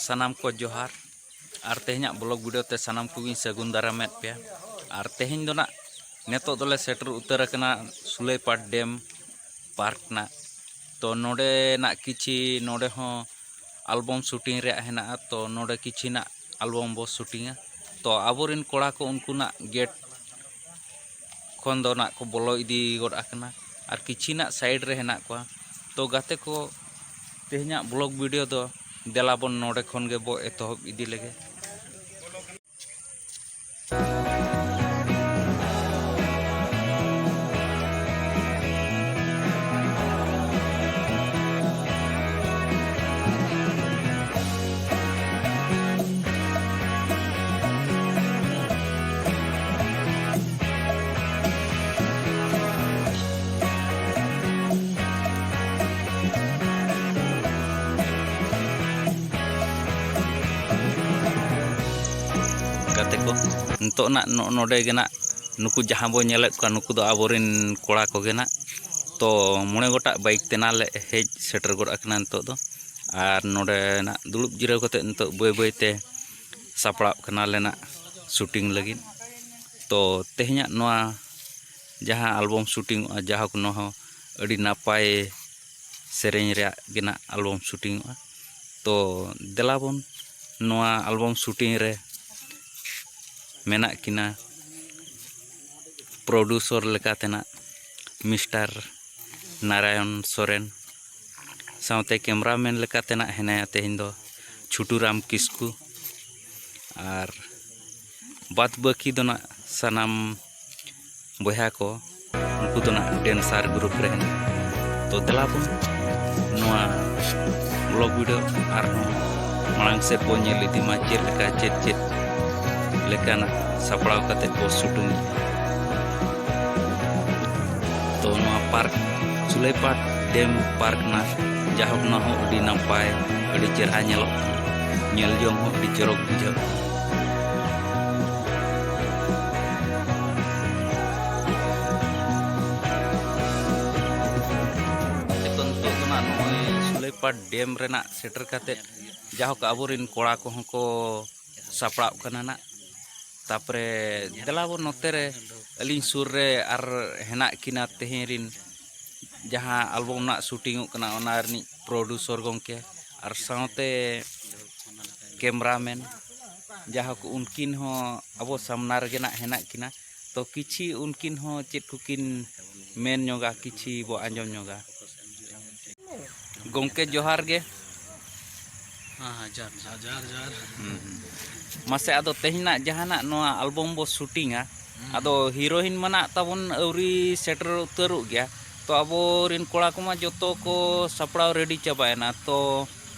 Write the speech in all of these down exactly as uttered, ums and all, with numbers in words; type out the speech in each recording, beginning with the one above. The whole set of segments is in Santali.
ᱥᱟᱱᱟᱢ ᱠᱚ ᱡᱚᱦᱟᱨ᱾ ᱟᱨ ᱛᱮᱦᱮᱧᱟᱜ ᱵᱞᱚᱜ ᱵᱷᱤᱰᱤᱭᱳ ᱛᱮ ᱥᱟᱱᱟᱢ ᱠᱚᱜᱮᱧ ᱥᱟᱹᱜᱩᱱ ᱫᱟᱨᱟᱢᱮᱫ ᱯᱮᱭᱟ᱾ ᱟᱨ ᱛᱮᱦᱮᱧ ᱫᱚ ᱱᱟᱜ ᱱᱤᱛᱚᱜ ᱫᱚᱞᱮ ᱥᱮᱴᱮᱨ ᱩᱛᱟᱹᱨ ᱟᱠᱟᱱᱟ ᱥᱩᱞᱟᱹᱭᱯᱟᱴ ᱰᱮᱢ ᱯᱟᱨᱠ ᱱᱟᱜ᱾ ᱛᱚ ᱱᱚᱰᱮᱱᱟᱜ ᱠᱤᱪᱷᱤ, ᱱᱚᱰᱮ ᱦᱚᱸ ᱟᱞᱵᱚᱢ ᱥᱩᱴᱤᱝ ᱨᱮᱭᱟᱜ ᱦᱮᱱᱟᱜᱼᱟ᱾ ᱛᱚ ᱱᱚᱰᱮ ᱠᱤᱪᱷᱤ ᱱᱟᱜ ᱟᱞᱵᱚᱢ ᱵᱚ ᱥᱩᱴᱤᱝᱟ᱾ ᱛᱚ ᱟᱵᱚᱨᱮᱱ ᱠᱚᱲᱟ ᱠᱚ ᱩᱱᱠᱩᱱᱟᱜ ᱜᱮᱴ ᱠᱷᱚᱱ ᱫᱚ ᱱᱟᱜ ᱠᱚ ᱵᱚᱞᱚ ᱤᱫᱤ ᱜᱚᱫ ᱟᱠᱟᱱᱟ᱾ ᱟᱨ ᱠᱤᱪᱷᱤ ᱱᱟᱜ ᱥᱟᱭᱤᱰ ᱨᱮ ᱦᱮᱱᱟᱜ ᱠᱚᱣᱟ᱾ ᱛᱚ ᱜᱟᱛᱮ ᱠᱚ, ᱛᱮᱦᱮᱧᱟᱜ ᱵᱞᱚᱜ ᱵᱷᱤᱰᱤᱭᱳ ᱫᱚ ᱫᱮᱞᱟ ᱵᱚᱱ ᱱᱚᱰᱮ ᱠᱷᱚᱱ ᱜᱮ ᱵᱚ ᱮᱛᱚᱦᱚᱵ ᱤᱫᱤ ᱞᱮᱜᱮ᱾ ᱜᱟᱛᱮ ᱠᱚ, ᱱᱤᱛᱚᱜ ᱱᱟᱜ ᱱᱚ-, ᱱᱚᱰᱮ ᱜᱮ ᱱᱟᱜ ᱱᱩᱠᱩ ᱡᱟᱦᱟᱸ ᱵᱚ ᱧᱮᱞᱮᱫ ᱠᱚᱣᱟ, ᱱᱩᱠᱩ ᱫᱚ ᱟᱵᱚᱨᱮᱱ ᱠᱚᱲᱟ ᱠᱚᱜᱮ ᱱᱟᱜ᱾ ᱛᱚ ᱢᱚᱬᱮ ᱜᱚᱴᱟᱜ ᱵᱟᱭᱤᱠ ᱛᱮ ᱱᱟᱜ ᱞᱮ ᱦᱮᱡ ᱥᱮᱴᱮᱨ ᱜᱚᱫ ᱟᱠᱟᱱᱟ ᱱᱤᱛᱚᱜ ᱫᱚ᱾ ᱟᱨ ᱱᱚᱰᱮ ᱱᱟᱜ ᱫᱩᱲᱩᱵ ᱡᱤᱨᱟᱹᱣ ᱠᱟᱛᱮ ᱱᱤᱛᱚᱜ ᱵᱟᱹᱭ ᱵᱟᱹᱭ ᱛᱮ ᱥᱟᱯᱲᱟᱜ ᱠᱟᱱᱟᱞᱮ ᱱᱟᱜ ᱥᱩᱴᱤᱝ ᱞᱟᱹᱜᱤᱫ᱾ ᱛᱚ ᱛᱮᱦᱮᱧᱟᱜ ᱱᱚᱣᱟ ᱡᱟᱦᱟᱸ ᱟᱞᱵᱚᱢ ᱥᱩᱴᱤᱝᱚᱜᱼᱟ, ᱡᱟᱦᱳᱠ, ᱱᱚᱣᱟ ᱦᱚᱸ ᱟᱹᱰᱤ ᱱᱟᱯᱟᱭ ᱥᱮᱨᱮᱧ ᱨᱮᱭᱟᱜ ᱜᱮ ᱱᱟᱜ ᱟᱞᱵᱚᱢ ᱥᱩᱴᱤᱝᱚᱜᱼᱟ᱾ ᱛᱚ ᱫᱮᱞᱟ ᱵᱚᱱ ᱱᱚᱣᱟ ᱟᱞᱵᱚᱢ ᱥᱩᱴᱤᱝ ᱨᱮ ᱢᱮᱱᱟᱜ ᱠᱤᱱᱟ ᱯᱨᱚᱰᱩᱥᱚᱨ ᱞᱮᱠᱟᱛᱮ ᱱᱟᱜ ᱢᱤᱥᱴᱟᱨ ᱱᱟᱨᱟᱭᱚᱱ ᱥᱚᱨᱮᱱ, ᱥᱟᱶᱛᱮ ᱠᱮᱢᱨᱟᱢᱮᱱ ᱞᱮᱠᱟᱛᱮ ᱱᱟᱜ ᱦᱮᱱᱟᱭᱟ ᱛᱮᱦᱮᱧ ᱫᱚ ᱪᱷᱩᱴᱩ ᱨᱟᱢ ᱠᱤᱥᱠᱩ᱾ ᱟᱨ ᱵᱟᱫᱽ ᱵᱟᱹᱠᱤ ᱫᱚ ᱱᱟᱜ ᱥᱟᱱᱟᱢ ᱵᱚᱭᱦᱟ ᱠᱚ, ᱩᱱᱠᱩ ᱫᱚ ᱱᱟᱜ ᱰᱮᱱᱥᱟᱨ ᱜᱨᱩᱯ ᱨᱮ ᱦᱮᱱᱟᱜ᱾ ᱛᱚ ᱫᱮᱞᱟ ᱵᱚᱱ ᱱᱚᱣᱟ ᱵᱞᱚᱜ ᱵᱷᱤᱰᱤᱭᱳ ᱟᱨᱦᱚᱸ ᱢᱟᱲᱟᱝ ᱥᱮᱫ ᱵᱚᱱ ᱧᱮᱞ ᱤᱫᱤ ᱢᱟ, ᱪᱮᱫ ᱞᱮᱠᱟ ᱪᱮᱫ ᱪᱮᱫ ᱞᱮᱠᱟᱱᱟᱜ ᱥᱟᱯᱲᱟᱣ ᱠᱟᱛᱮ ᱠᱚ ᱥᱩᱴᱤᱝ᱾ ᱛᱚ ᱱᱚᱣᱟ ᱯᱟᱨᱠ, ᱥᱩᱞᱟᱹᱭᱯᱟᱴ ᱰᱮᱢ ᱯᱟᱨᱠ ᱱᱟᱜ, ᱡᱟᱦᱳᱠ, ᱱᱚᱣᱟ ᱦᱚᱸ ᱟᱹᱰᱤ ᱱᱟᱯᱟᱭ, ᱟᱹᱰᱤ ᱪᱮᱦᱨᱟ ᱧᱮᱞᱚᱜ ᱠᱟᱱᱟ, ᱧᱮᱞ ᱡᱚᱝ ᱦᱚᱸ ᱟᱹᱰᱤ ᱪᱚᱨᱚᱠ ᱵᱩᱡᱷᱟᱹᱜ ᱠᱟᱱᱟ᱾ ᱱᱤᱛᱚᱜ, ᱱᱤᱛᱚᱜ ᱫᱚ ᱱᱟᱜ ᱱᱚᱜᱼᱚᱭ ᱥᱩᱞᱟᱹᱭᱯᱟᱴ ᱰᱮᱢ ᱨᱮᱱᱟᱜ ᱥᱮᱴᱮᱨ ᱠᱟᱛᱮ ᱡᱟᱭᱦᱳᱠ, ᱟᱵᱚᱨᱮᱱ ᱠᱚᱲᱟ ᱠᱚᱦᱚᱸ ᱠᱚ ᱥᱟᱯᱲᱟᱣᱜ ᱠᱟᱱᱟ ᱱᱟᱜ᱾ ᱛᱟᱯᱚᱨᱮ ᱫᱮᱞᱟ ᱵᱚᱱ ᱱᱚᱛᱮ ᱨᱮ, ᱟᱹᱞᱤᱧ ᱥᱩᱨ ᱨᱮ ᱟᱨ ᱦᱮᱱᱟᱜ ᱠᱤᱱᱟ ᱛᱮᱦᱮᱧ ᱨᱮᱱ ᱡᱟᱦᱟᱸ ᱟᱞᱵᱚᱢ ᱨᱮᱱᱟᱜ ᱥᱩᱴᱤᱝᱚᱜ ᱠᱟᱱᱟ, ᱚᱱᱟ ᱨᱤᱱᱤᱡ ᱯᱨᱚᱰᱩᱥᱚᱨ ᱜᱚᱢᱠᱮ ᱟᱨ ᱥᱟᱶᱛᱮ ᱠᱮᱢᱨᱟᱢᱮᱱ, ᱡᱟᱦᱳᱠ, ᱩᱱᱠᱤᱱ ᱦᱚᱸ ᱟᱵᱚ ᱥᱟᱢᱱᱟ ᱨᱮᱜᱮ ᱱᱟᱜ ᱦᱮᱱᱟᱜ ᱠᱤᱱᱟ᱾ ᱛᱚ ᱠᱤᱪᱷᱤ ᱩᱱᱠᱤᱱ ᱦᱚᱸ ᱪᱮᱫ ᱠᱚᱠᱤᱱ ᱢᱮᱱ ᱧᱚᱜᱟ, ᱠᱤᱪᱷᱤ ᱵᱚ ᱟᱸᱡᱚᱢ ᱧᱚᱜᱟ᱾ ᱜᱚᱢᱠᱮ ᱡᱚᱦᱟᱨ ᱜᱮ᱾ ᱦᱮᱸ, ᱦᱮᱸ, ᱡᱚᱦᱟᱨ, ᱡᱚᱦᱟᱨ᱾ ᱡᱚᱦᱟᱨ, ᱡᱚᱦᱟᱨ᱾ ᱦᱩᱸ, ᱦᱩᱸ᱾ ᱢᱟᱥᱮ, ᱟᱫᱚ ᱛᱮᱦᱮᱧ ᱱᱟᱜ ᱡᱟᱦᱟᱸ ᱱᱟᱜ ᱱᱚᱣᱟ ᱟᱞᱵᱚᱢ ᱵᱚ ᱥᱩᱴᱤᱝᱟ, ᱦᱩᱸ᱾ ᱟᱫᱚ ᱦᱤᱨᱳᱭᱤᱱ ᱢᱟ ᱱᱟᱜ ᱛᱟᱵᱚᱱ ᱟᱹᱣᱨᱤ ᱥᱮᱴᱮᱨ ᱩᱛᱟᱹᱨᱚᱜ ᱜᱮᱭᱟ, ᱛᱚ ᱟᱵᱚᱨᱮᱱ ᱠᱚᱲᱟ ᱠᱚᱢᱟ ᱡᱚᱛᱚ ᱠᱚ ᱥᱟᱯᱲᱟᱣ ᱨᱮᱰᱤ ᱪᱟᱵᱟᱭᱮᱱᱟ, ᱛᱚ,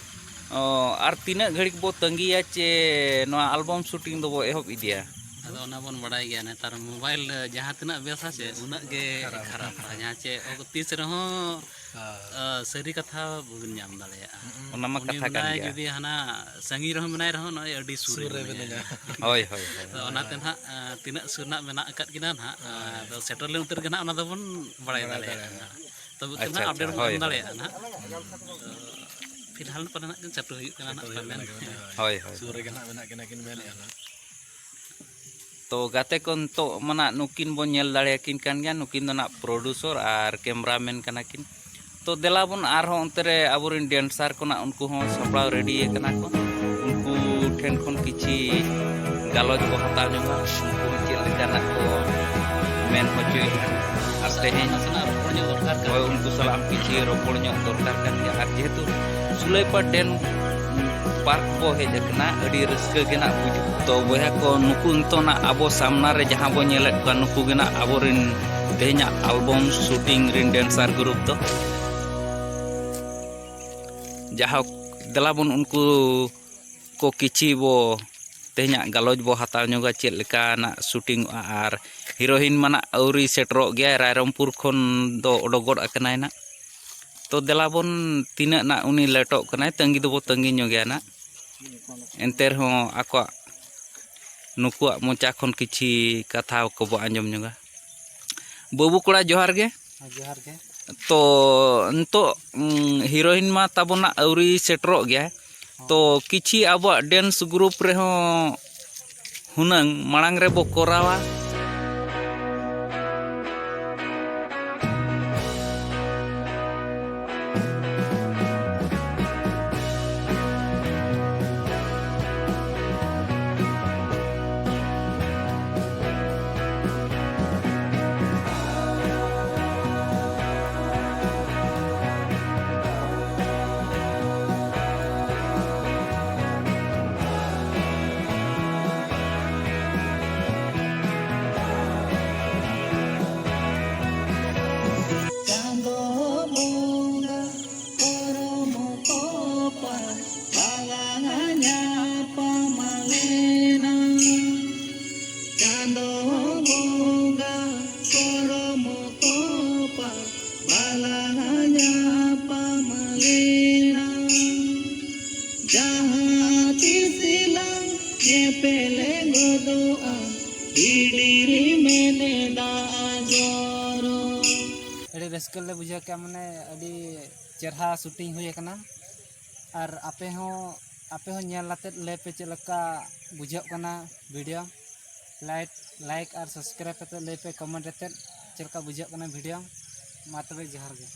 ᱚ, ᱟᱨ ᱛᱤᱱᱟᱹᱜ ᱜᱷᱟᱹᱲᱤᱡ ᱵᱚ ᱛᱟᱺᱜᱤᱭᱟ ᱪᱮ ᱱᱚᱣᱟ ᱟᱞᱵᱚᱢ ᱥᱩᱴᱤᱝ ᱫᱚᱵᱚ ᱮᱦᱚᱵ ᱤᱫᱤᱭᱟ? ᱟᱫᱚ ᱚᱱᱟ ᱵᱚᱱ ᱵᱟᱲᱟᱭ ᱜᱮᱭᱟ, ᱱᱮᱛᱟᱨ ᱢᱳᱵᱟᱭᱤᱞ ᱡᱟᱦᱟᱸ ᱛᱤᱱᱟᱹᱜ ᱵᱮᱥᱟ ᱥᱮ, ᱩᱱᱟᱹᱜ ᱜᱮ ᱠᱷᱟᱨᱟᱯᱟ᱾ ᱠᱷᱟᱨᱟᱯᱟ᱾ ᱡᱟᱦᱟᱸ ᱪᱮ ᱚᱠ-, ᱛᱤᱥ ᱨᱮᱦᱚᱸ, ᱦᱳᱭ᱾ ᱟ, ᱥᱟᱹᱨᱤ ᱠᱟᱛᱷᱟ ᱵᱟᱵᱤᱱ ᱧᱟᱢ ᱫᱟᱲᱮᱭᱟᱜᱼᱟ᱾ ᱚᱱᱟ ᱢᱟ ᱩᱱᱤ ᱠᱟᱛᱷᱟ ᱠᱟᱱ ᱢᱮᱱᱟᱭ ᱜᱮᱭᱟ᱾ ᱡᱩᱫᱤ ᱦᱟᱱᱟ ᱥᱟᱺᱜᱤᱧ ᱨᱮᱦᱚᱸ ᱢᱮᱱᱟᱭ ᱨᱮᱦᱚᱸ, ᱱᱚᱜᱼᱚᱭ ᱟᱹᱰᱤ ᱥᱩᱨ ᱥᱩᱨ ᱨᱮ ᱨᱮ ᱢᱮᱱᱟᱭᱟ᱾ ᱢᱮᱱᱟᱭᱟ᱾ ᱦᱳᱭ, ᱦᱳᱭ, ᱦᱳᱭ᱾ ᱟᱫᱚ ᱚᱱᱟᱛᱮ ᱦᱳᱭ᱾ ᱱᱟᱦᱟᱜ, ᱟ, ᱛᱤᱱᱟᱹᱜ ᱥᱩᱨ ᱱᱟᱜ ᱢᱮᱱᱟᱜ ᱟᱠᱟᱫ ᱠᱤᱱᱟ ᱱᱟᱦᱟᱜ, ᱟ, ᱦᱳᱭ᱾ ᱟᱫᱚ ᱥᱮᱴᱮᱨ ᱞᱮᱱ ᱩᱛᱟᱹᱨ ᱜᱮ ᱱᱟᱦᱟᱜ, ᱚᱱᱟ ᱫᱚᱵᱚᱱ ᱵᱟᱲᱟᱭ ᱵᱟᱲᱟᱭ ᱫᱟᱲᱮᱭᱟᱜᱼᱟ ᱫᱟᱲᱮᱭᱟᱜᱼᱟ᱾ ᱱᱟᱦᱟᱜ᱾ ᱛᱚᱵᱮ ᱛᱚ ᱟᱪᱪᱷᱟ, ᱱᱟᱦᱟᱜ ᱟᱪᱪᱷᱟ, ᱟᱯᱰᱮᱴ ᱵᱚᱱ ᱦᱳᱭ, ᱮᱢ ᱦᱳᱭ᱾ ᱫᱟᱲᱮᱭᱟᱜᱼᱟ ᱱᱟᱦᱟᱜ᱾ ᱦᱩᱸ᱾ ᱛᱚ ᱯᱷᱤᱞᱦᱟᱞ ᱯᱟᱞᱮ ᱱᱟᱦᱟᱜ ᱠᱤᱱ ᱥᱮᱴᱮᱨ ᱦᱩᱭᱩᱜ ᱠᱟᱱᱟ ᱱᱟᱦᱟᱜ ᱥᱮᱴᱮᱨ ᱦᱩᱭᱩᱜ ᱯᱟᱞᱮᱱ᱾ ᱠᱟᱱᱟ ᱠᱤᱱ, ᱦᱳᱭ᱾ ᱦᱳᱭ, ᱦᱳᱭ, ᱥᱩᱨ ᱦᱳᱭ᱾ ᱨᱮᱜᱮ ᱱᱟᱦᱟᱜ ᱢᱮᱱᱟᱜ ᱠᱤᱱᱟ ᱠᱤᱱ ᱢᱮᱱᱮᱫᱼᱟ ᱱᱟᱦᱟᱜ᱾ ᱛᱚ ᱜᱟᱛᱮ ᱠᱚ, ᱱᱤᱛᱚᱜ ᱢᱟ ᱱᱟᱜ ᱱᱩᱠᱤᱱ ᱵᱚᱱ ᱧᱮᱞ ᱫᱟᱲᱮᱭᱟᱠᱤᱱ ᱠᱟᱱ ᱜᱮᱭᱟ, ᱱᱩᱠᱤᱱ ᱫᱚ ᱱᱟᱜ ᱯᱨᱚᱰᱩᱥᱚᱨ ᱟᱨ ᱠᱮᱢᱨᱟᱢᱮᱱ ᱠᱟᱱᱟ ᱠᱤᱱ᱾ ᱛᱚ ᱫᱮᱞᱟ ᱵᱚᱱ ᱟᱨᱦᱚᱸ ᱚᱱᱛᱮ ᱨᱮ ᱟᱵᱚᱨᱮᱱ ᱰᱮᱱᱥᱟᱨ ᱠᱚ ᱱᱟᱜ ᱩᱱᱠᱩ ᱦᱚᱸ ᱥᱟᱯᱲᱟᱣ ᱨᱮᱰᱤ ᱟᱠᱟᱱᱟ ᱠᱚ, ᱩᱱᱠᱩ ᱴᱷᱮᱱ ᱠᱷᱚᱱ ᱠᱤᱪᱷᱤ ᱜᱟᱞᱚᱪ ᱵᱚ ᱦᱟᱛᱟᱣ ᱧᱚᱜᱟ, ᱩᱱᱠᱩ ᱦᱚᱸ ᱪᱮᱫ ᱞᱮᱠᱟᱱᱟᱜ ᱠᱚ ᱢᱮᱱ ᱦᱚᱪᱚᱭᱮᱫᱼᱟ᱾ ᱟᱨ ᱛᱮᱦᱮᱧ ᱱᱟᱥᱮᱱᱟᱜ ᱨᱚᱯᱚᱲ ᱧᱚᱜ ᱫᱚᱨᱠᱟᱨ ᱠᱟᱱᱟ᱾ ᱦᱳᱭ, ᱩᱱᱠᱩ ᱥᱟᱞᱟᱜ ᱦᱚᱸ ᱠᱤᱪᱷᱤ ᱨᱚᱯᱚᱲ ᱧᱚᱜ ᱫᱚᱨᱠᱟᱨ ᱠᱟᱱ ᱜᱮᱭᱟ᱾ ᱟᱨ ᱡᱮᱦᱮᱛᱩ ᱥᱩᱞᱟᱹᱭᱯᱟᱲ ᱰᱮᱢ ᱯᱟᱨᱠ ᱵᱚ ᱦᱮᱡ ᱟᱠᱟᱱᱟ, ᱟᱹᱰᱤ ᱨᱟᱹᱥᱠᱟᱹ ᱜᱮ ᱱᱟᱜ ᱵᱩᱡᱷᱟᱹᱜᱼᱟ᱾ ᱛᱚ ᱵᱚᱭᱦᱟ ᱠᱚ, ᱱᱩᱠᱩ ᱱᱤᱛᱚᱜ ᱱᱟᱜ ᱟᱵᱚ ᱥᱟᱢᱱᱟ ᱨᱮ ᱡᱟᱦᱟᱸ ᱵᱚ ᱧᱮᱞᱮᱫ ᱠᱚᱣᱟ, ᱱᱩᱠᱩ ᱜᱮ ᱱᱟᱜ ᱟᱵᱚᱨᱮᱱ ᱛᱮᱦᱮᱧᱟᱜ ᱟᱞᱵᱚᱢ ᱥᱩᱴᱤᱝ ᱨᱮᱱ ᱰᱮᱱᱥᱟᱨ ᱜᱨᱩᱯ ᱫᱚ᱾ ᱡᱟᱦᱳᱠ, ᱫᱮᱞᱟ ᱵᱚᱱ ᱩᱱᱠᱩ ᱠᱚ ᱠᱤᱪᱷᱤ ᱵᱚ ᱛᱮᱦᱮᱧᱟᱜ ᱜᱟᱞᱚᱪ ᱵᱚ ᱦᱟᱛᱟᱣ ᱧᱚᱜᱟ, ᱪᱮᱫ ᱞᱮᱠᱟᱱᱟᱜ ᱥᱩᱴᱤᱝᱚᱜᱼᱟ᱾ ᱟᱨ ᱦᱤᱨᱳᱭᱤᱱ ᱢᱟ ᱱᱟᱜ ᱟᱹᱣᱨᱤ ᱥᱮᱴᱮᱨᱚᱜ ᱜᱮᱭᱟᱭ, ᱨᱟᱭᱨᱚᱝᱯᱩᱨ ᱠᱷᱚᱱ ᱫᱚ ᱚᱰᱚᱠ ᱜᱚᱫ ᱟᱠᱟᱱᱟᱭ ᱱᱟᱜ᱾ ᱛᱚ ᱫᱮᱞᱟ ᱵᱚᱱ, ᱛᱤᱱᱟᱹᱜ ᱱᱟᱜ ᱩᱱᱤ ᱞᱮᱴᱚᱜ ᱠᱟᱱᱟᱭ, ᱛᱟᱺᱜᱤ ᱫᱚᱵᱚ ᱛᱟᱺᱜᱤ ᱧᱚᱜᱮᱭᱟ ᱱᱟᱜ᱾ ᱮᱱᱛᱮ ᱨᱮᱦᱚᱸ ᱟᱠᱚᱣᱟᱜ, ᱱᱩᱠᱩᱣᱟᱜ ᱢᱚᱪᱟ ᱠᱷᱚᱱ ᱠᱤᱪᱷᱤ ᱠᱟᱛᱷᱟ ᱠᱚᱵᱚ ᱟᱸᱡᱚᱢ ᱧᱚᱜᱟ᱾ ᱵᱟᱹᱵᱩ ᱠᱚᱲᱟ, ᱡᱚᱦᱟᱨ ᱜᱮ᱾ ᱦᱮᱸ, ᱡᱚᱦᱟᱨ ᱜᱮ᱾ ᱛᱚ ᱱᱤᱛᱚᱜ, ᱩᱸ, ᱦᱤᱨᱳᱭᱤᱱ ᱢᱟ ᱛᱟᱵᱚᱱ ᱱᱟᱜ ᱟᱹᱣᱨᱤ ᱥᱮᱴᱮᱨᱚᱜ ᱜᱮᱭᱟᱭ, ᱛᱚ ᱠᱤᱪᱷᱤ ᱟᱵᱚᱣᱟᱜ ᱰᱮᱱᱥ ᱜᱨᱩᱯ ᱨᱮᱦᱚᱸ ᱦᱩᱱᱟᱹᱝ ᱢᱟᱲᱟᱝ ᱨᱮᱵᱚ ᱠᱚᱨᱟᱣᱟ᱾ ᱪᱟᱸᱫᱚ ᱵᱚᱸᱜᱟ ᱠᱚᱨᱚᱢ ᱠᱚᱯᱟ ᱵᱟᱞᱟ ᱧᱟᱯᱟᱢ ᱞᱮᱱᱟ᱾ ᱪᱟᱸᱫᱚ ᱵᱚᱸᱜᱟ ᱠᱚᱨᱚᱢ ᱠᱚᱯᱟ ᱵᱟᱞᱟ ᱧᱟᱯᱟᱢ ᱞᱮᱱᱟ᱾ ᱡᱟᱦᱟᱸ ᱛᱤᱥ ᱞᱟᱝ ᱧᱮᱯᱮᱞ ᱜᱚᱫᱚᱜᱼᱟ, ᱦᱤᱰᱤᱨ ᱢᱮᱱᱮ ᱫᱟᱜ ᱡᱚᱨᱚ᱾ ᱟᱹᱰᱤ ᱨᱟᱹᱥᱠᱟᱹ ᱞᱮ ᱵᱩᱡᱷᱟᱹᱣ ᱠᱮᱜᱼᱟ, ᱢᱟᱱᱮ ᱟᱹᱰᱤ ᱪᱮᱨᱦᱟ ᱥᱩᱴᱤᱝ ᱦᱩᱭ ᱟᱠᱟᱱᱟ᱾ ᱟᱨ ᱟᱯᱮ ᱦᱚᱸ, ᱟᱯᱮ ᱦᱚᱸ ᱧᱮᱞ ᱟᱛᱮᱫ ᱞᱟᱹᱭ ᱯᱮ ᱪᱮᱫ ᱞᱮᱠᱟ ᱵᱩᱡᱷᱟᱹᱜ ᱠᱟᱱᱟ ᱵᱷᱤᱰᱤᱭᱳ᱾ ᱞᱟᱭᱤᱠ, ᱞᱟᱭᱤᱠ ᱟᱨ ᱥᱟᱵᱥᱠᱨᱟᱭᱤᱵ ᱠᱟᱛᱮᱫ ᱞᱟᱹᱭ ᱯᱮ ᱠᱚᱢᱮᱱᱴ ᱟᱛᱮᱫ ᱪᱮᱫ ᱞᱮᱠᱟ ᱵᱩᱡᱷᱟᱹᱜ ᱠᱟᱱᱟ ᱵᱷᱤᱰᱤᱭᱳ᱾ ᱢᱟ ᱛᱚᱵᱮ ᱡᱚᱦᱟᱨ ᱜᱮ᱾